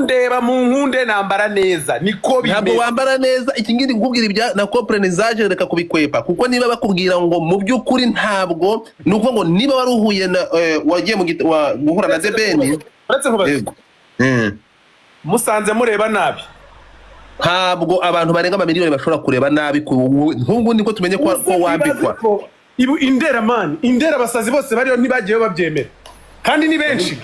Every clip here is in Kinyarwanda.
Mundeba mu nkunde, nambara neza, niko Ntabwo bimeze. wambara neza. Iki ngiki nkubwira ibya na kompleni zaje, reka kubikwepa, kuko niba bakubwira ngo mu by'ukuri ntabwo, ni ukuvuga ngo niba wari uhuye na wagiye mu guhura na The Ben. Uretse nkubaze. Yego. Musanze mureba nabi? Ntabwo abantu barenga amamiliyoni bashobora kureba nabi nk'ubu niko tumenye ko wambikwa. Ibu indera man, indera abasazi bose bariyo ntibagiyeyo babyemera, kandi ni benshi.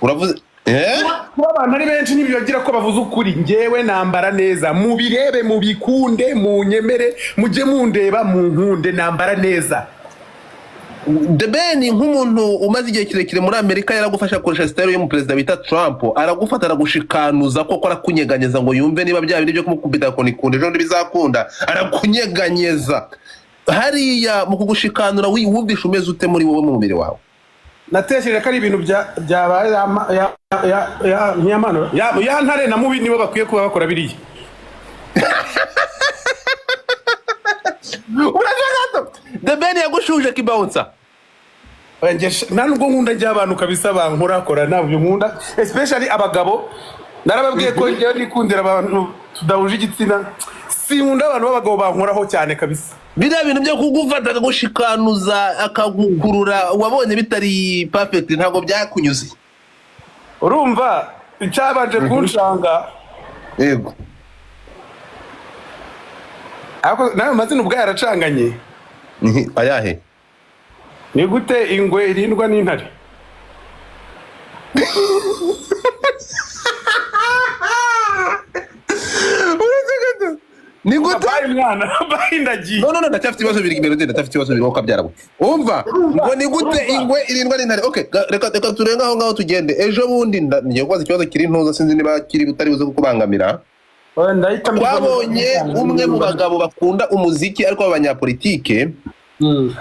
Uravuze eh? Kuba abantu ari benshi ntibibagira ko bavuze ukuri. Njyewe nambara neza, mubirebe, mubikunde, munyemere, mujye mundeba munkunde, nambara neza. The Ben nk'umuntu umaze igihe kirekire muri Amerika yaragufasha akoresha style y'umuperezida bita Trump, aragufata aragushikanuza koko, arakunyeganyeza ngo yumve niba bya bindi byo kumukubita koni kunda ejo bizakunda. Arakunyeganyeza hariya, mu kugushikanura wumvishe umeze ute muri wowe, mu mubiri wawe? Natekereje ko ari ibintu byabaye ya ya ntare na mubi, nibo bakwiye kuba bakora biriya. Urashaka The Ben yagushuje kibawunsa? Oya, nta nubwo nkunda njya abantu kabisa bankorakora, ntabyo nkunda, especially abagabo. Narababwiye ko njyewe nikundira abantu tudahuje igitsina. Sinkunda abantu b'abagabo bankoraho cyane kabisa. Biriya bintu byo kugufata akagushikanuza, akagukurura, wabonye bitari perfect, ntabwo byakunyuze? Urumva icyabanje kunshanga? Yego. Ariko nawe mazina ubwayo aracanganye. Ayahe? Ni gute ingwe irindwa n'intare? Uretse gato, ni gute? Bayi mwana, bayi, ndagiye. No, no, no, ndacyafite ibibazo bibiri, Melody, ndacyafite ibibazo bibiri. Wowe ukabyara we, umva ngo ni gute ingwe irindwa n'intare? Okay, reka turenge aho ngaho tugende. Ejo bundi ngiye kubaza ikibazo kiri ntuza, sinzi niba kiri butari buze kukubangamira. Oya, ndahita mbivamo. Twabonye umwe mu bagabo bakunda umuziki ariko b'abanyapolitike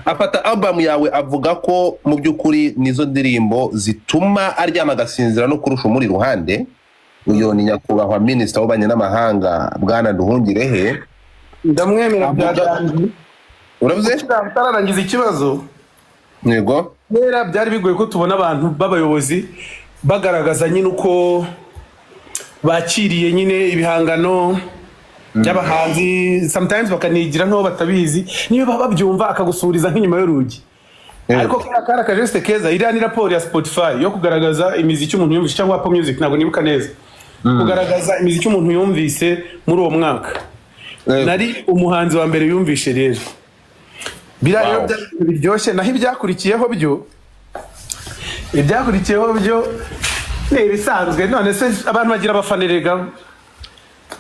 afata album yawe, avuga ko mu by'ukuri nizo ndirimbo zituma aryama agasinzira no kurusha umuri iruhande. Uyu ni nyakubahwa minisita w'ububanyi n'amahanga, bwana Nduhungirehe. Ndamwemera bya Avuga- Uravuze? Utararangiza ikibazo. Yego. Kera byari bigoye ko tubona abantu b'abayobozi bagaragaza nyine uko bakiriye nyine ibihangano by'abahanzi, sometimes bakanigira nk'aho batabizi, niyo baba babyumva akagusuriza nk'inyuma y'urugi. Ariko kariya kari akageste keza. Iriya ni raporo ya Spotify yo kugaragaza imiziki umuntu yumvise, cyangwa Apple Music, ntabwo nibuka neza, kugaragaza imiziki umuntu yumvise muri uwo mwaka. Nari umuhanzi wa mbere yumvishe. Rero biriya rero byari ibintu biryoshye. Naho ibyakurikiyeho byo ni ibisanzwe. None se abantu bagira abafana erega?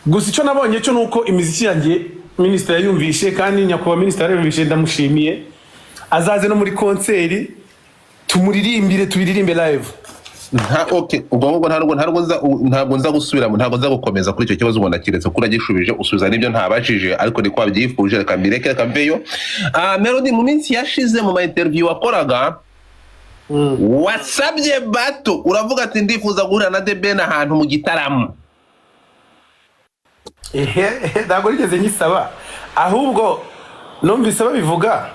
Gusa icyo nabonye cyo ni uko imiziki yanjye minisitiri yayumvishe, kandi nyakubahwa minisitiri yarayumvishe, ndamushimiye. Azaze no muri concert tumuririmbire, tubiririmbe live. Nta, okay, ubwo ngubwo ntabwo nza gusubiramo, ntabwo nza gukomeza kuri icyo kibazo. Ubona kiretse ko uragishubije, usubiza n'ibyo ntabajije, ariko niko wabyifuje, reka mbireke, reka mveyo. Ah, Melody, mu minsi yashize mu ma interview wakoraga wasabye bato, uravuga ati: "Ndifuza guhurira na The Ben ahantu mu gitaramo." Ehe, ntabwo nigeze nyisaba, ahubwo numvise babivuga.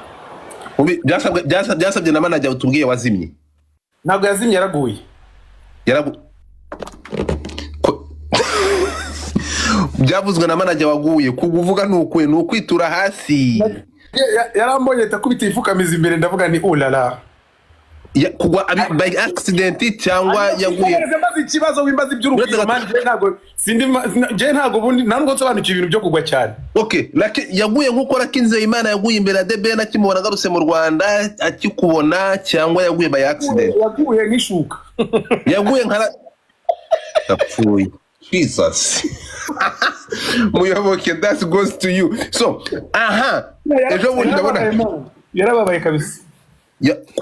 Byasabye na manager utubwiye wazimye. Ntabwo yazimye, yaraguye. Byavuzwe na manager waguye. Kuvuga ni ukwe, ni ukwitura hasi. Yarambonye ahita akubita ipfukamiza imbere, ndavuga ni ulala. Kugwa by accident cyangwa yaguye? Maze ikibazo wimbaza iby'urugwiro. Uretse gato. Man, njyewe ntabwo sindi njyewe ntabwo ubundi nta nubwo nsobanukiwe ibintu byo kugwa cyane. Okay, yaguye nk'uko Lucky Nzeyimana yaguye imbere ya The Ben akimubona agarutse mu Rwanda, akikubona, cyangwa yaguye by accident? Yaguye nk'ishuka. Yaguye nka yapfuye. Jesus, Muyoboke, that goes to you. So aha ejo bundi ndabona Yarababaye kabisa.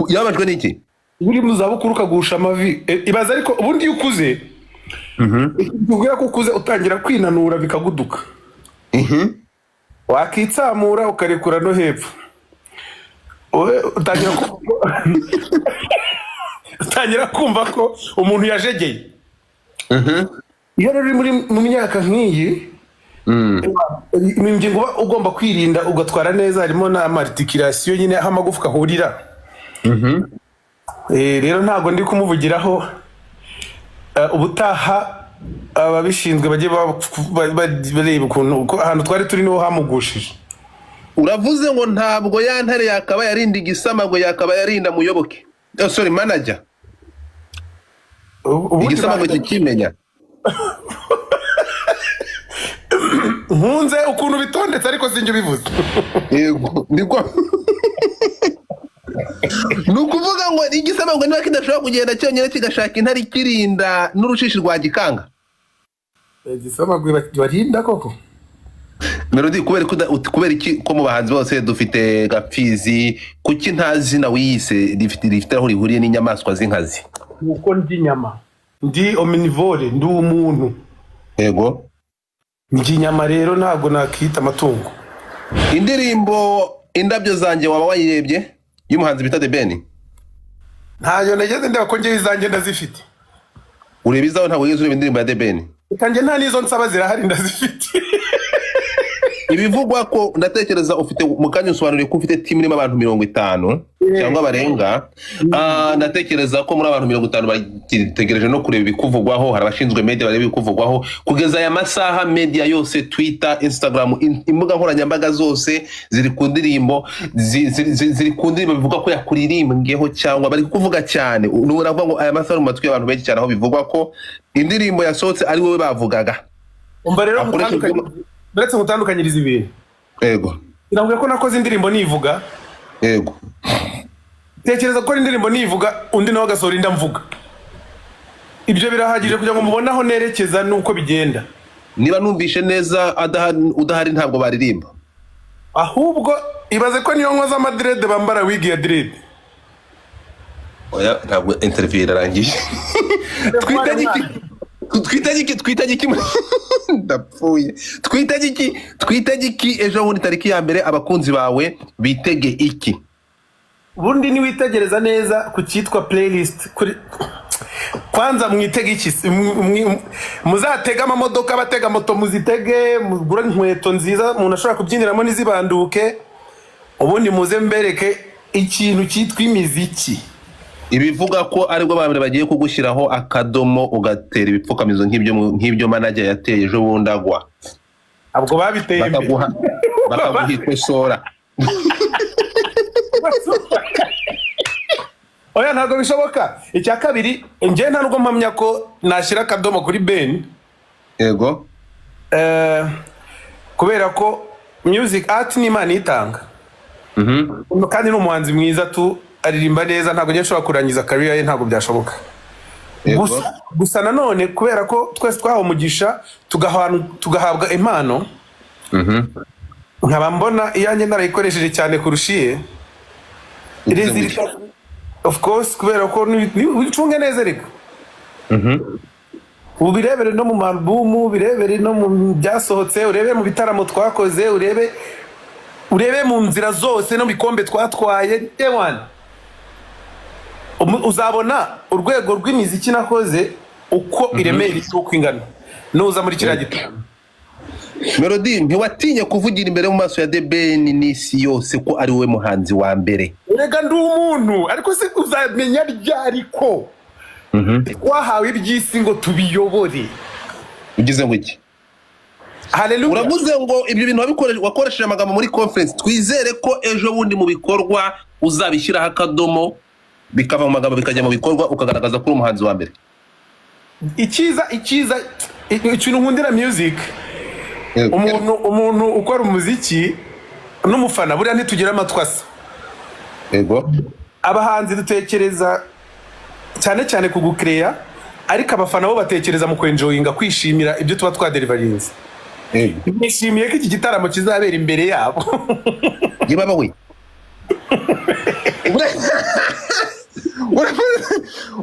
Yababajwe n'iki? Uri mu zabukuru ukagusha amavi. Ibaze ariko ubundi iyo ukuze, tubwira ko ukuze, utangira kwinanura bikaguduka, wakitsamura ukarekura no hepfo. Wowe utangira kumva ko umuntu yajegeye. Iyo rero uri muri mu myaka nk'iyi, ingingo uba ugomba kwirinda ugatwara neza, harimo n'ama articulation nyine, aho amagufwa ahurira. Rero ntabwo ndi kumuvugiraho. Ubutaha Ababishinzwe bajye bareba ukuntu uko ahantu twari turi niho hamugushije. Uravuze ngo ntabwo ya ntare yakaba yarinda igisamagwe, yakaba yarinda muyoboke. Sorry, manager. Ubundi Igisamagwe kikimenya. Nkunze ukuntu bitondetse, ariko sinjye ubivuze. Yego, niko. Ni ukuvuga ngo igisamagwe niba kidashobora kugenda cyonyine, kigashaka intare ikirinda n'urushishi rwa gikanga. Igisamagwe barinda koko? Melody, kubera ko kubera iki ko mu bahanzi bose dufite Gapfizi, kuki nta zina wiyise rifite aho rihuriye n'inyamaswa z'inkazi? Nuko ndya inyama, ndi omnivore, ndi umuntu. Ndya inyama, rero ntabwo nakita amatungo. Indirimbo "Indabyo Zanjye" waba wayirebye, y'umuhanzi bita The Ben? Ntayo nageze ndeba, ko ngewe izanjye ndazifite. Ureba izawe, ntabwo wigeze ureba indirimbo ya The Ben? Reka, njye nta n'izo nsaba, zirahari, ndazifite. Ibivugwa ko, ndatekereza ufite, mu kanya usobanuriye ko ufite team irimo abantu 50 cyangwa barenga. Ndatekereza ko muri abantu 50 bategereje no kureba ibikuvugwaho. Hari abashinzwe media bareba ibikuvugwaho. Kugeza aya masaha, media yose, Twitter, Instagram, imbuga nkoranyambaga zose ziri ku ndirimbo, ziri ku ndirimbo bivuga ko yakuririmbweho cyangwa bari kukuvuga cyane. Nubu navuga ngo aya masaha ari mu matwi y'abantu benshi cyane, aho bivugwa ko indirimbo yasohotse ari wowe bavugaga. Umva rero, uretse ngutandukanyiriza ibintu. Biravuga ko nakoze indirimbo nivuga. Tekereza gukora indirimbo nivuga, undi nawe agasohora indi amvuga. Ibyo birahagije kugira ngo mubone aho nerekeza n'uko bigenda. Niba numvishe neza, udahari ntabwo baririmba. Ahubwo ibaze ko niyo nkoze amadreads, bambara wig ya dread. Oya, ntabwo, interview irarangiye. Twitege iki? Twitege iki? Twitege iki? Ndapfuye. Twitege iki? Twitege iki ejo bundi tariki ya 1? Abakunzi bawe bitege iki? Ubundi niwitegereza neza ku cyitwa playlist kuri, kwanza mwitege iki se? Muzatege amamodoka, abatega moto muzitege, mugure inkweto nziza umuntu ashobora kubyiniramo ntizibanduke. Ubundi muze mbereke ikintu cyitwa imiziki. Ibivuga ko aribwo ba mbere bagiye kugushyiraho akadomo, ugatera ibipfukamizo nk'ibyo manager yateye ejo bundi agwa. Ubwo babiteye imbere. Bakaguha ikosora. Oya, ntabwo bishoboka. Icya kabiri, njyewe nta nubwo mpamya ko nashyira akadomo kuri Ben. Kubera ko music, art ni Imana itanga, kandi ni umuhanzi mwiza tu, aririmba neza. Ntabwo njye nshobora kurangiza career ye, ntabwo byashoboka. Gusa nanone kubera ko twese twahawe umugisha, tugahabwa impano, nkaba mbona iyanjye narayikoresheje cyane kurusha iye. Resultat, of course, kubera ko ucunge neza reka ubu birebere no mu maalbum, birebere no mu byasohotse, urebe mu bitaramo twakoze, urebe mu nzira zose no mu bikombe twatwaye. Ewana, uzabona urwego rw'imiziki nakoze uko iremera, uko ingana, nuza muri kiriya gitaramo. Melody, ntiwatinye kuvugira imbere mu maso ya The Ben n'isi yose ko ari wowe muhanzi wa mbere? Erega ndi umuntu, ariko se uzamenya ryari ko twahawe iby'isi ngo tubiyobore? Ugize ngo iki? Haleluya. Uravuze ngo ibyo bintu wakoresheje amagambo muri conference. Twizere ko ejo bundi mu bikorwa uzabishyiraho akadomo, bikava mu magambo bikajya mu bikorwa, ukagaragaza ko uri umuhanzi wa mbere. Icyiza, ikintu nkundira music, umuntu ukora umuziki n'umufana buriya ntitugira amatwi asa. Abahanzi dutekereza cyane cyane ku gukereya, ariko abafana bo batekereza mu kwenjoyinga, kwishimira ibyo tuba twadeliverinze. Nishimiye ko iki gitaramo kizabera imbere yabo. Yebaba we.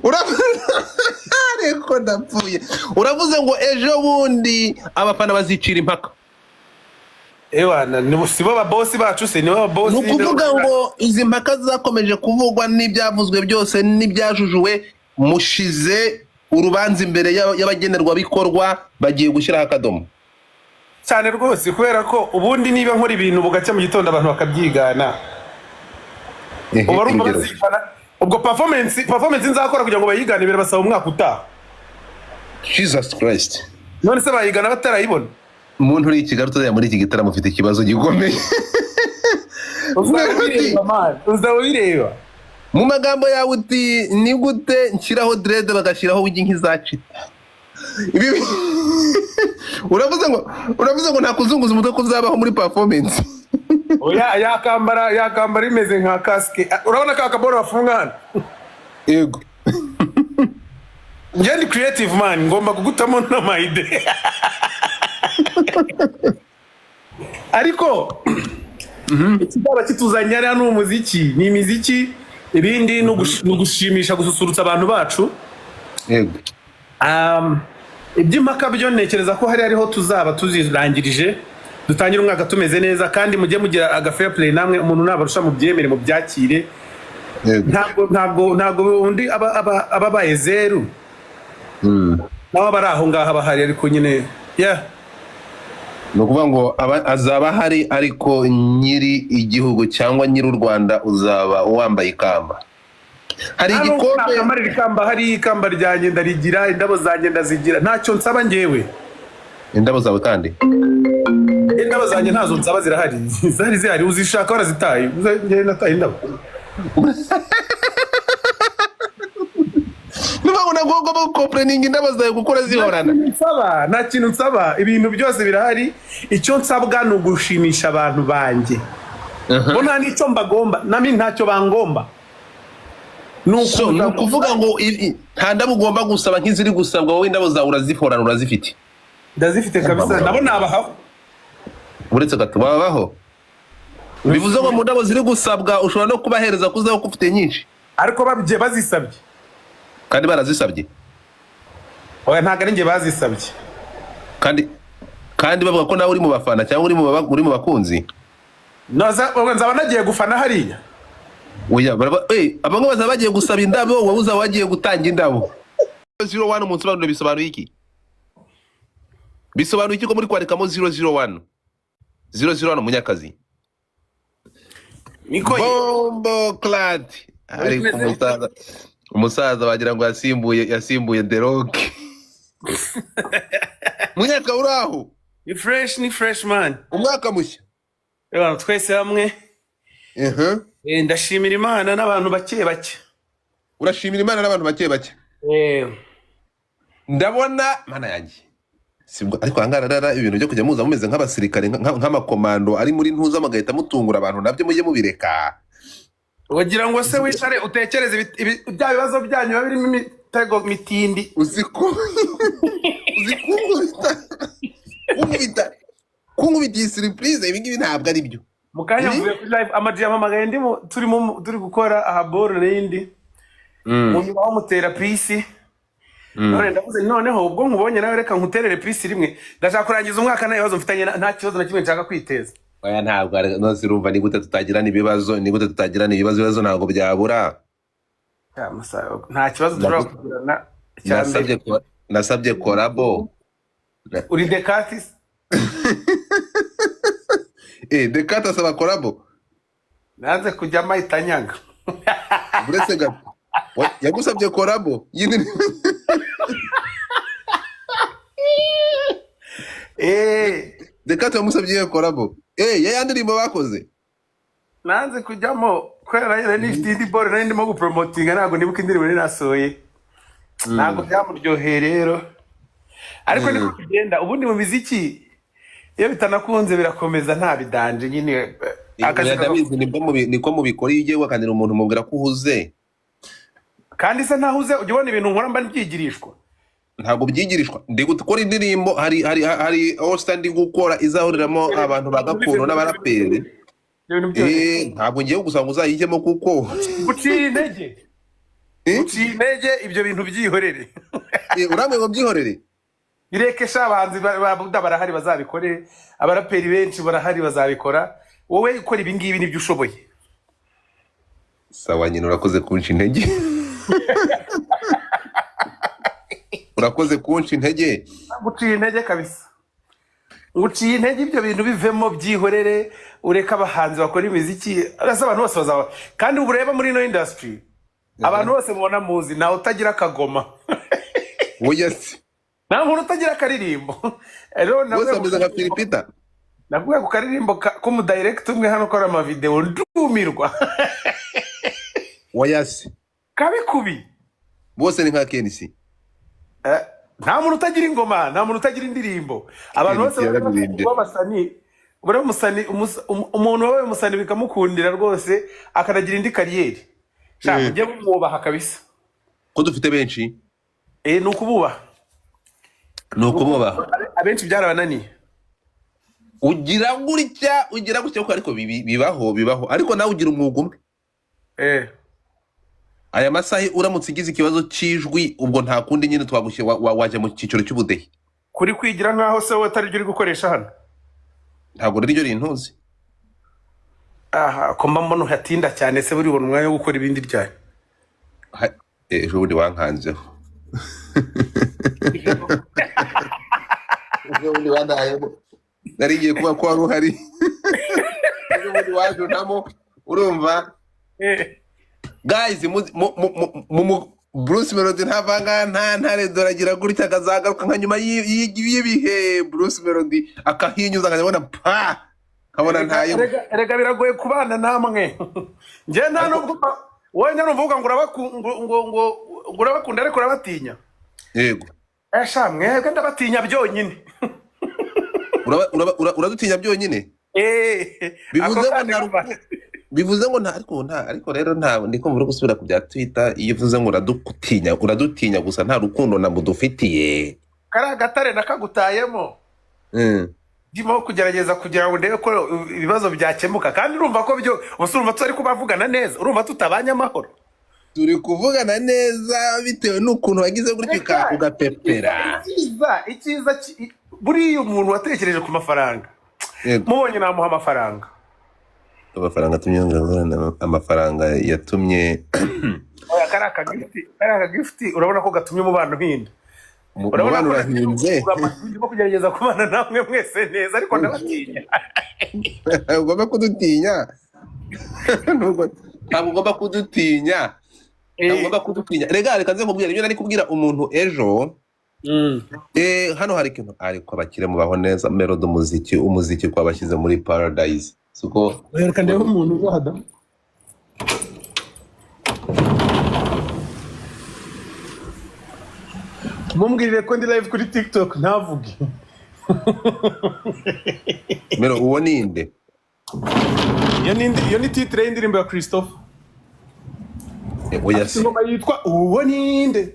Uravuze, ariko ndapfuye. Uravuze ngo ejo bundi abafana bazicira impaka. Ewana, si bo babosi bacu se? Nibo babosi. Ni ukuvuga ngo izi mpaka zakomeje kuvugwa n'ibyavuzwe byose n'ibyajujuwe, mushize urubanza imbere y'abagenerwabikorwa, bagiye gushyiraho akadomo. Cyane rwose, kubera ko ubundi niba nkora ibintu bugacya mu gitondo abantu bakabyigana, uba urumva Urugero. bazigana. Ubwo performance nzakora kugira ngo bayigane birabasaba umwaka utaha. Jesus Christ. None se bayigana batarayibona? Umuntu uri i Kigali utazajya muri iki gitaramo ufite ikibazo gikomeye. Uzaba ubireba, man, uzaba ubireba. Mu magambo yawe uti: "Ni gute nshyiraho dread bagashyiraho wigi nk'izacita?" Ibi uravuze ngo nta kuzunguza umutwe kuzabaho muri performance. Oya, yakambara imeze nka kasike. Ah, urabona ka kaboro bafunga hano? Yego. Njye ndi creative, man, ngomba kugutamo n'ama idea, ariko ikizaba kituzanye hariya ni umuziki, ni imiziki. Ibindi ni ugushimisha, gususurutsa abantu bacu. Iby'impaka byo ntekereza ko hari ariho tuzaba tuzirangirije, dutangire umwaka tumeze neza. Kandi mujye mugira aga fair play namwe, umuntu nabarusha mu byemere, mu byakire. Ntabwo undi aba abaye zeru, nawe aba ari aho ngaho, aba ahari, ariko nyine, yeah. Ni ukuvuga ngo azaba ahari, ariko nyiri igihugu cyangwa nyiri u Rwanda uzaba wambaye ikamba, hari Nta nubwo igikombe. Nakambarira ikamba, hari ikamba ryanjye ndarigira, indabo zanjye ndazigira, ntacyo nsaba njyewe. Indabo zawe kandi? Indabo zanjye ntazo nsaba, zirahari, zari zihari, uzishaka warazitaye. Njyewe nataye indabo? Niba ngo ntabwo ugomba gucomplaininga indabo zawe kuko urazihorana. Nsaba, nta kintu nsaba, ibintu byose birahari. Icyo nsabwa ni ugushimisha abantu banjye, bo nta n'icyo mbagomba, nami ntacyo bangomba. Ni So ni ukuza ukuvuga ngo nta ndabo ugomba gusaba nk'iziri gusabwa. Wowe indabo zawe urazihorana, urazifite? Ndazifite kabisa, nabo nabahaho. Uretse gato, babaho bivuze ngo mu ndabo ziri gusabwa ushobora no kubahereza kuzaho ko ufite nyinshi. Ariko babye bazisabye. Kandi barazisabye? Oya, ntabwo ari njye bazisabye. Kandi bavuga ko nawe uri mu bafana cyangwa uri mu bakunzi. Ubwo nzaba nagiye gufana hariya. Oya, bamwe bazaba bagiye gusaba indabo, wowe uzaba wagiye gutanga indabo. 01 mu nsobanuro bisobanuye iki? Bisobanuye iki ko muri kwandikamo 001 001? Munyakazi. Niko. Bombo clad, ariko umusaza wagira ngo yasimbuye The Rock. Munyaka, uri aho? Ni fresh, ni fresh, man. Umwaka mushya. Reba, twese hamwe. Ndashimira Imana n'abantu bake bake. Urashimira Imana n'abantu bake bake. Ndabona mana yanjye sibwo, ariko ahangaha rara ibintu byo kujya muza mumeze nk'abasirikare, nk'amakomando ari muri ntuza, mugahita mutungura abantu, nabyo mujye mubireka. Wagira ngo se wicare utekereze bya bibazo byanyu biba birimo imitego mitindi. Uzi kunkubita iyi surprise, ibi ngibi ntabwo ari byo. Mu kanya mvuye kuri live, Ama G yampamagaye ndimo, turimo turi gukora aha boro n'indi mu nyuma bamutera peace. None ndavuze, noneho ubwo nkubonye nawe, reka nkuterere peace rimwe. Ndashaka kurangiza umwaka nta bibazo mfitanye, nta kibazo na kimwe nshaka kwiteza. Oya, ntabwo nose urumva ni gute tutagirana ibibazo? Ni gute tutagirana ibibazo? Ibibazo ntabwo byabura. Ya, nta kibazo dushobora kugirana. Icya mbere Nasabye collabo. Uri dekati. Dekate asaba collabo. Nanze kujyamo, ahita anyanga. Uretse gato, yagusabye collabo yindi? Dekate wamusabye iyo collabo, ya ndirimbo bakoze? Nanze kujyamo kubera nari nifite indi boro nari ndimo gupromotinga, ntabwo nibuka indirimbo nari nasohoye, ntabwo byamuryoheye rero. Ariko niko bigenda ubundi mu miziki, iyo bitanakunze birakomeza, nta bidanje nyine, akazi Oya, ndabizi, niko mubikora. Iyo ugiye guhakanira umuntu umubwira ko uhuze. Kandi se ntahuze? Ujya ubona ibintu nkora mba mbyigirishwa? Ntabwo byigirishwa. Ndi gukora indirimbo, hari all star ndi gukora izahuriramo abantu ba gakondo n'abaraperi. Ibyo bintu byose. Ntabwo ngiye gusaba ngo uzayijyemo kuko Guciye intege. Eh? Guciye intege, ibyo bintu byihorere. Urambwiye ngo byihorere? Bireke sha, abahanzi ba Buda barahari bazabikore, abaraperi benshi barahari bazabikora. Wowe ukora ibi ngibi nibyo ushoboye. Sawa nyine, urakoze kunca intege, urakoze kunca intege. Nguciye intege kabisa, nguciye intege. Ibyo bintu bivemo, byihorere, ureke abahanzi bakora imiziki. Ese abantu bose bazaba, kandi ubu ureba muri ino industry, abantu bose mubona muzi, ntawe utagira akagoma. Oya se. Nta muntu utagira akaririmbo. Rero Bose navuye ku bameze nka karirimbo, Philipita. navuye ku karirimbo k'umudirector umwe hano ukora amavideo, ndumirwa. Wayasi. Kabikubi. Bose ni nka KNC. Nta muntu utagira ingoma, nta muntu utagira indirimbo. Abantu KNC bose bari bashaka yararirimbye. kuba abasani. Buriya umusani, umuntu wabaye umusani bikamukundira rwose, akanagira indi career sha, mujye mumwubaha kabisa. Ko dufite benshi. Ni ukububaha. Ni ukububaha. Abenshi byarabananiye. Ugira gutya, ugira gutya kuko ariko bibaho, bibaho, ariko nawe ugira umwuga umwe. Aya masaha uramutse ugize ikibazo cy'ijwi, ubwo nta kundi nyine twagushyira wajya mu cyiciro cy'ubudehe. Kuri kwigira nkaho se wowe atari ryo uri gukoresha hano? Ntabwo rero rintuzi. Aha ko mba mbona uhatinda cyane se, buri ubona umwanya wo gukora ibindi ryayo? Ejo bundi wankanzeho, ejo bundi wantayemo, nari ngiye kuba ko wari uhari, ejo bundi wajunamo, urumva? Guys, Bruce Melody ntavanga nta ntare, doragira gutya akazagaruka nka nyuma y'ibihe. Bruce Melody akahinyuza akajya abona pa nkabona ntayo. Erega biragoye kubana namwe. Njye nta Ariko nubwo wowe njya numva uvuga ngo ngo urabakunda ariko urabatinya. Yego. Esha mwebwe ndabatinya byonyine. Uradutinya byonyine? Ako Bivuze ngo kandi nta kava bivuze ngo nta, ariko nta, ariko rero nta ndi kumva uri gusubira ku bya Twitter. Iyo uvuze ngo uradutinya, uradutinya gusa, nta rukundo na mudufitiye. Kariya gatare nakagutayemo. Ndimo kugerageza kugira ngo ndebe ko ibibazo byakemuka, kandi urumva ko byo ubuse urumva tutari kubavugana neza, urumva tutabanye amahoro. Turi kuvugana neza bitewe n'ukuntu wagize gutya Reka ugapepera. Icyiza buriya umuntu watekereje ku mafaranga, mubonye namuha amafaranga. Amafaranga atumye yongera guhorana, amafaranga yatumye Oya, kariya kagift, kariya kagift urabona ko gatumye umubano uhinda. Urabona umubano ko urahinze. ndimo kugerageza kubana namwe mwese neza, ariko ndabatinya. Ugomba kudutinya. Ntabwo ugomba kudutinya, ntabwo ugomba kudutinya. Rega reka nze nkubwire ibyo nari kubwira umuntu ejo. Hano hari ikintu, ariko abakire mubaho neza. Melody, umuziki kwabashyize muri paradise siko? Reka ndebe umuntu uzahada. Mumbwirire ko ndi live kuri TikTok ntavuge. Melo, uwo ninde? Iyo ni titre y'indirimbo ya Christophe. Oya Afite se. ingoma yitwa "Uwo ninde".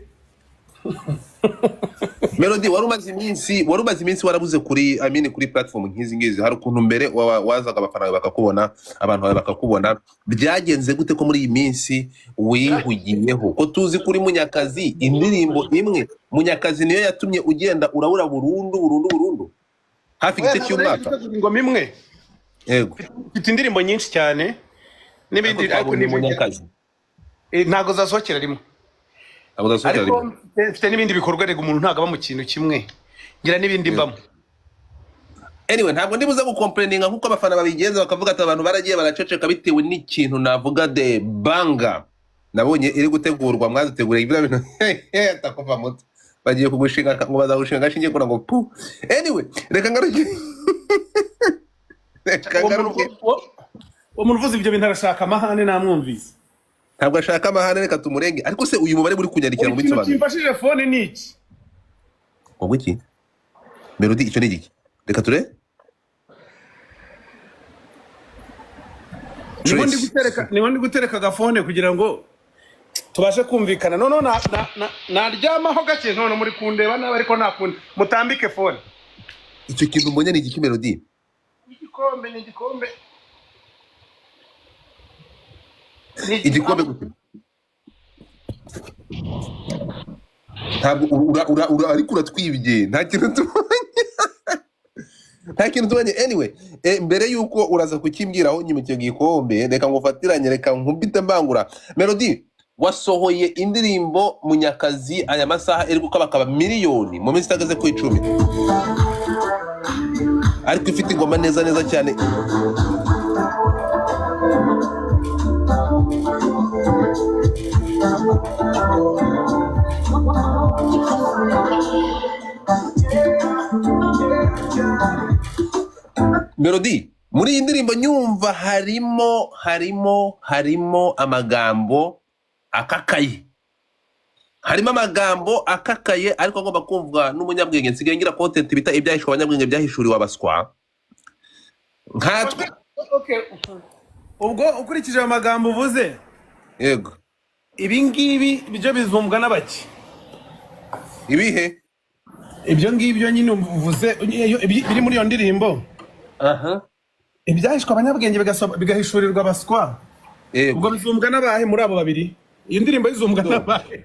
Melody, wari umaze iminsi warabuze kuri, I mean, kuri platform nk'izi ngizi. Hari ukuntu mbere wazaga abafana bakakubona, abantu bawe bakakubona. Byagenze gute ko muri iyi minsi wihugiyeho, ko tuzi kuri Munyakazi, indirimbo imwe Munyakazi niyo yatumye ugenda urabura burundu burundu burundu, hafi Oya, igice ntabwo nari cy'umwaka? gutegura ingoma imwe. Mfite indirimbo nyinshi cyane Ariko n'ibindi, ariko twabonye n'ibindi Munyakazi. Ntabwo zasohokera rimwe. Ntabwo zasohokera Ariko rimwe. mfite n'ibindi bikorwa. Rega umuntu ntabwo aba mu kintu kimwe, ngira n'ibindi mbamo. Anyway, ntabwo ndibuze gucomplaininga nk'uko abafana babigenza, bakavuga ati abantu baragiye baraceceka bitewe n'ikintu. Navuga de banga nabonye iri gutegurwa, mwaduteguriye ibyo bintu atakuva muto, bagiye kugushinga ngo bazagushinga agashinge kugira ngo pu. Anyway, reka ngaruke, reka Uwo muntu ngaruke. Uwo muntu uvuze ibyo bintu arashaka amahane, namwumvise. Ntabwo ashaka amahane, reka tumurenge. Ariko se uyu mubare muri kunyandikira mu Ikintu bisobanuro? kimfashije phone ni iki? Ubwo iki, Melody, icyo ni igiki? Reka ture Niho ndi Trace. gutereka, niho ndi gutereka agafone kugira ngo tubashe kumvikana. Noneho naryamaho gake, none muri kundeba nabi, ariko nta kundi mutambike phone. Icyo kintu mbonye ni igiki, Melody? Igikombe, ni igikombe. Ni Igikombe gute? Ntabwo ariko uratwibye, nta kintu tubonye, nta kintu tubonye. Anyway, mbere yuko uraza kukimbwiraho nyuma icyo gikombe, reka ngufatiranye, reka nkubite mbangura. Melody, wasohoye indirimbo Munyakazi, aya masaha iri gukabakaba miliyoni mu minsi itageze ku 10, ariko ifite ingoma neza neza cyane. Melody, muri iyi ndirimbo nyumva harimo amagambo akakaye, harimo amagambo akakaye ariko agomba kumvwa n'umunyabwenge. Nsigaye ngira content bita ibyahishwe abanyabwenge, byahishuriwe abaswa nkatwe. Okay. Ubwo ukurikije ayo magambo uvuze, Yego. ibi ngibi byo bizumbwa n'abaki? Ibihe? Ibyo ngibyo nyine uvuze, biri muri iyo ndirimbo, ibyahishwe abanyabwenge bigahishurirwa abaswa. Ubwo bizumbwa n'abahe muri abo babiri? Iyi ndirimbo yizumbwa n'abahe?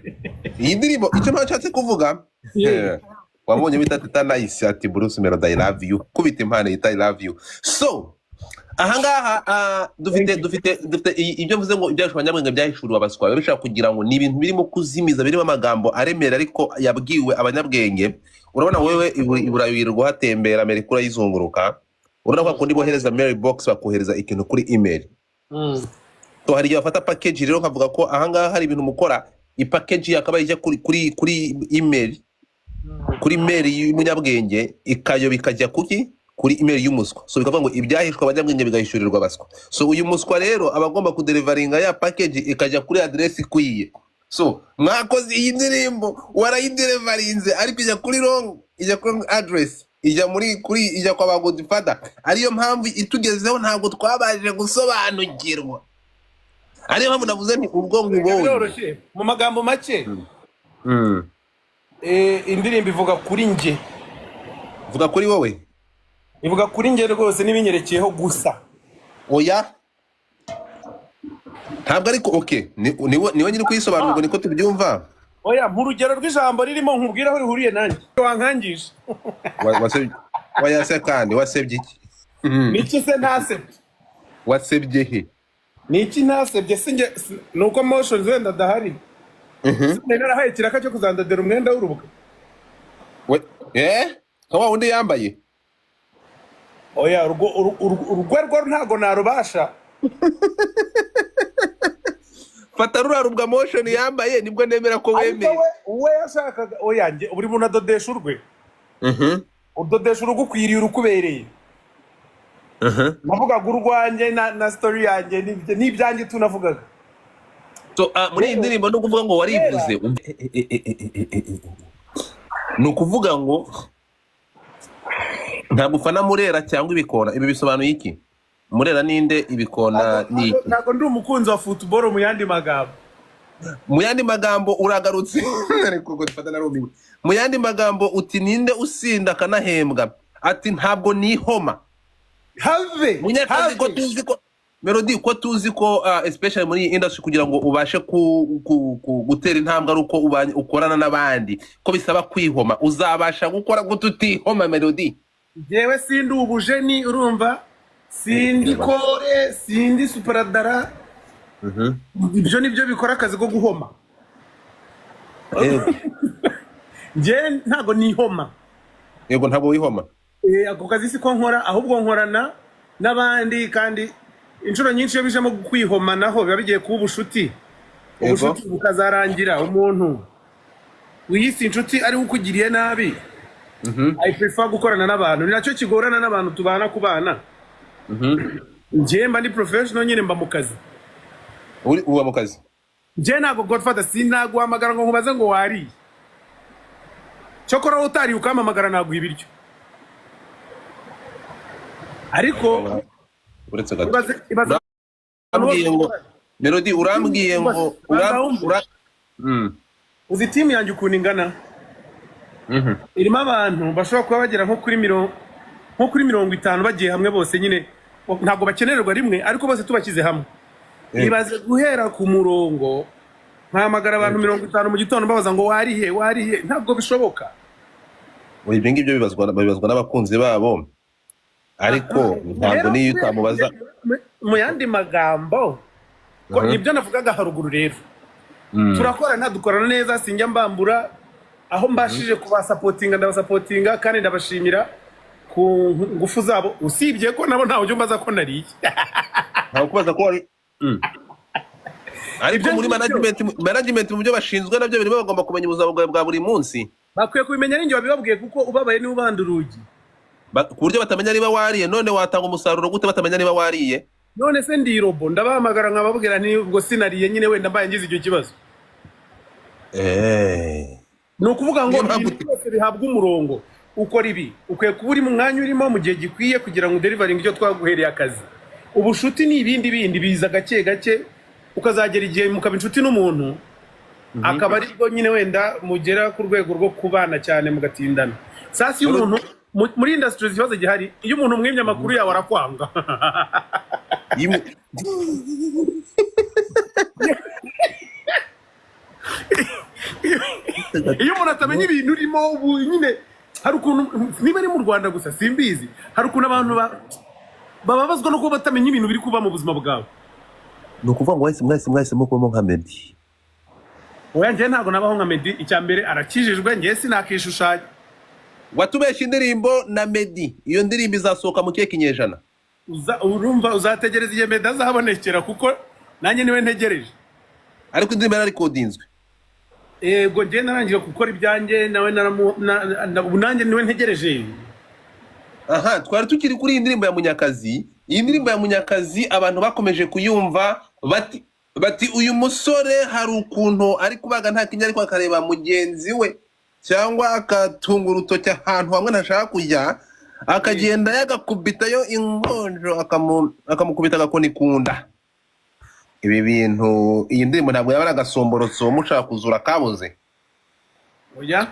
Iyi ndirimbo, icyo mpamvu nshatse kuvuga, wabonye bita Teta Nice ati: "Bruce Melody, I love you." Kubita impano yita "I love you". So ahangaha dufite Thank you. dufite ibyo mvuze ngo ibyahishwe abanyabwenge byahishuriwe abaswa, biba bishaka kugira ngo ni ibintu birimo kuzimiza, birimo amagambo aremera ariko yabwiwe abanyabwenge. Urabona wewe i Burayi wirirwa uhatembera, Amerika urayizunguruka, urabona ko kundi bohereza mail box, bakohereza ikintu kuri email. So hari igihe bafata package rero, nkavuga ko ahangaha hari ibintu mukora, ipackage yakabaye ijya kuri email, kuri mail y'umunyabwenge, ikayoba ikajya kuri email y'umuswa. So bikavuga ngo ibyahishwe abanyabwenge bigahishurirwa abaswa. So uyu muswa rero aba agomba kudeliveringa ya package ikajya kuri address ikwiye. So mwakoze iyi ndirimbo, warayideliverinze ariko ijya kuri wrong, ijya kuri wrong address, ijya muri kuri ijya kwa ba Godfather. Ariyo mpamvu itugezeho ntabwo twabanje gusobanukirwa, ariyo mpamvu navuze nti ubwo nkubonye. Biroroshye, mu magambo make, indirimbo ivuga kuri njye. Vuga kuri wowe. Ivuga kuri njye rwose n'ibinyerekeyeho gusa. Oya, ntabwo ariko okay, niwe nyiri kuyisobanura, ubwo niko tubyumva. Oya, mpa urugero rw'ijambo ririmo nkubwire aho rihuriye nanjye, wankangije. Oya se, kandi wasebye iki? Niki se ntasebye? Wasebye he? Niki ntasebye? Si njye ni uko Moshions wenda adahari. Nari narahaye ikiraka cyo kuzandodera umwenda w'urubuga. Nka wa wundi yambaye? Oya, urwo urwo rwo ntabwo narubasha. Fata ruriya rubwa Moshions yambaye, nibwo nemera ko Ariko wemeye. we yashakaga, oya, njye buri muntu adodesha urwe. Udodesha urugukwiriye, urukubereye. Navugaga urwanjye na story yanjye n'ibyanjye tunavugaga. So, muri iyi ndirimbo ni ukuvuga ngo warivuze, ni ukuvuga ngo ntabwo ufana Murera cyangwa ibikona. Ibi bisobanuye iki? Murera ninde? Ibikona ni iki? Ntabwo ndi umukunzi wa football, mu yandi magambo. Mu yandi magambo uragarutse, ariko Godfather narumiwe. Mu yandi magambo uti ninde usinda akanahembwa? Ati ntabwo nihoma. Have. Munyakazi, ko Have. tuzi ko Melody, ko tuzi ko especially muri iyi industry, kugira ngo ubashe gutera intambwe ari uko ukorana n'abandi, ko bisaba kwihoma, uzabasha gukora gute utihoma, Melody? Njyewe sindi ubujeni, urumva, sindi kore, sindi suparadara. Ibyo nibyo bikora akazi ko guhoma. Njyewe ntabwo nihoma. Yego, ntabwo wihoma. Ako kazi siko nkora, ahubwo nkorana n'abandi, kandi inshuro nyinshi iyo bijemo kwihoma naho biba bigiye kuba ubushuti. Ubushuti bukazarangira umuntu wiyise inshuti ariwe ukugiriye nabi. I prefer gukorana n'abantu, ni nacyo kigorana n'abantu tubana ku bana. Njyewe mba ndi professional nyine, mba mu kazi. Uri uba mu kazi. Njye ntabwo, Godfather, sinaguhamagara ngo nkubaze ngo wariye. Cyokora wowe utariye ukampamagara, naguha ibiryo, ariko Uretse gato. ibaze. Urambwiye ngo, Melody, urambwiye ngo Banza wumve. Uzi team yanjye ukuntu ingana? Irimo abantu bashobora kuba bagera nko kuri 50 bagiye hamwe bose nyine. Ntabwo bakenerwa rimwe, ariko bose tubashyize hamwe. Ibaze guhera ku murongo nkahamagara abantu 50 mu gitondo mbabaza ngo warihe, warihe? Ntabwo bishoboka. Oya, ibyo ngibyo bibazwa n'abakunzi babo, ariko ntabwo Rero, niyo utamubaza. Mu yandi magambo ko nibyo navugaga haruguru rero, turakorana, dukorana neza, sinjya mbambura. Aho mbashije kubasupportinga ndabasupportinga, kandi ndabashimira ku ngufu zabo, usibye ko nabo ntawe ujya umbaza ko nariye. Ntabwo kubaza ko wari. Ariko Ibyo muri ngibyo. management mu byo bashinzwe nabyo birimo, bagomba kumenya ubuzima bwawe bwa buri munsi. Bakwiye kubimenya, ninjye wabibabwiye, kuko ubabaye niwe ubanda urugi. Ku buryo batamenya niba wariye. None watanga umusaruro gute batamenya niba wariye? None se ndi robot? Ndabahamagara nkababwira nti ubwo sinariye nyine, wenda mbaye ngize icyo kibazo. Ni ukuvuga ngo Niyo mpamvu ibintu byose bihabwa umurongo. Ukora ibi, ukwiye kuba uri mu mwanya urimo mu gihe gikwiye kugira ngo udeliveringe icyo twaguhereye akazi. Ubushuti ni ibindi bindi biza gake gake, ukazagera igihe mukaba inshuti n'umuntu, akaba aribwo nyine wenda mugera ku rwego rwo kubana cyane, mugatindana. Sasa iyo umuntu muri industry, ikibazo gihari, iyo umuntu umwimye amakuru yawe arakwanga. Iyo umuntu atamenya ibintu urimo ubu nyine, hari ukuntu, niba ari mu Rwanda gusa simbizi, hari ukuntu abantu bababazwa no kuba batamenya ibintu biri kuba mu buzima bwawe. Ni ukuvuga ngo mwahise mukubamo nka Meddy? Oya, njyewe ntabwo nabaho nka Meddy. Icya mbere arakijijwe, njyewe sinakishushanya. Watubeshya indirimbo na Meddy, iyo ndirimbo izasohoka mu kihe kinyejana? Urumva uzategereza igihe Meddy azabonekera, kuko nanjye niwe ntegereje. Ariko indirimbo yararikodinzwe? Yego, njyewe narangije gukora ibyanjye, nawe ubu nanjye niwe ntegereje. Aha twari tukiri kuri iyi ndirimbo ya Munyakazi. Iyi ndirimbo ya Munyakazi abantu bakomeje kuyumva bati uyu musore hari ukuntu ari kubaga nta kinya, ariko akareba mugenzi we cyangwa akatunga urutoki ahantu hamwe ntashaka kujya, akagenda yagakubitayo inkonjo, akamukubita agakoni kunda. Ibi bintu, iyi ndirimbo ntabwo yaba ari agasomborotso mushaka kuzura kabuze? Oya.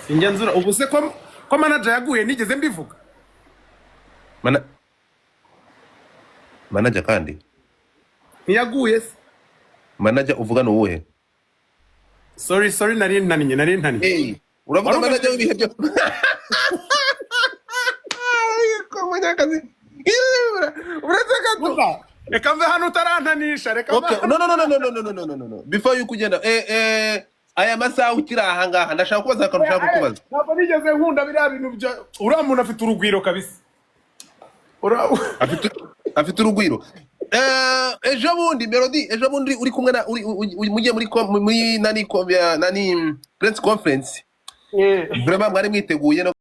Sinjya nzura. Ubu se ko manager yaguye nigeze mbivuga? Manager kandi? Ntiyaguye se? Manager uvuga ni uwuhe? Sorry, sorry, nari ntaniye, nari ntaniye. Hey, uravuga Wari manager w'ibihe byo. Ariko Munyakazi, uretse gato. Umva, reka mve hano utarantanisha, reka mve Okay, hano. no, no, no, no, no, no, no, no, no, no, no. Before yuko ugenda, aya masaha ukiri aha ngaha, ndashaka kubaza akantu ushaka kukubaza. Ntabwo nigeze nkunda biriya bintu bya uriya muntu. Afite urugwiro kabisa. Afite urugwiro. Ejo bundi Melody, ejo bundi uri kumwe na uri mugiye muri nani press conference. Vraiment mwari mwiteguye no